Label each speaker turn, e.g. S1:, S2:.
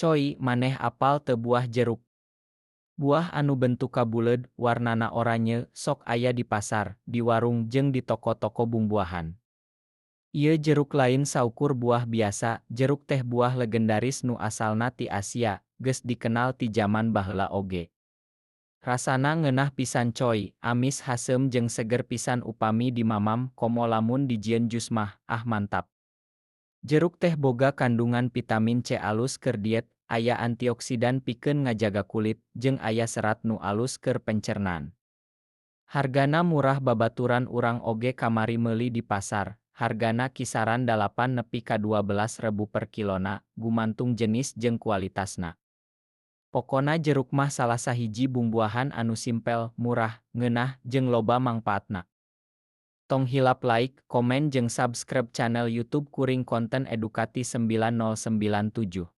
S1: Coy, maneh apal teu buah jeruk? Buah anu bentukna buleud, warnana oranye, sok aya di pasar, di warung jeung di toko-toko bumbuahan. Ieu jeruk lain saukur buah biasa, jeruk teh buah legendaris nu asalna ti Asia, geus dikenal ti jaman baheula oge. Rasana ngeunah pisan coy, amis haseum jeung seger pisan upami dimamam, komo lamun dijieun jus mah, ah mantap. Jeruk teh boga kandungan vitamin C alus keur diet, aya antioksidan pikeun ngajaga kulit, jeung aya serat nu alus keur pencernaan. Hargana murah, babaturan urang oge kamari meuli di pasar, hargana kisaran 8 nepi ka 12 rebu per kilona, gumantung jenis jeung kualitasna. Pokona jeruk mah salah sahiji bumbuahan anu simpel, murah, ngeunah, jeung loba mangpaatna. Tong hilap like, komen jeung subscribe channel YouTube kuring, Konten Edukati 9097.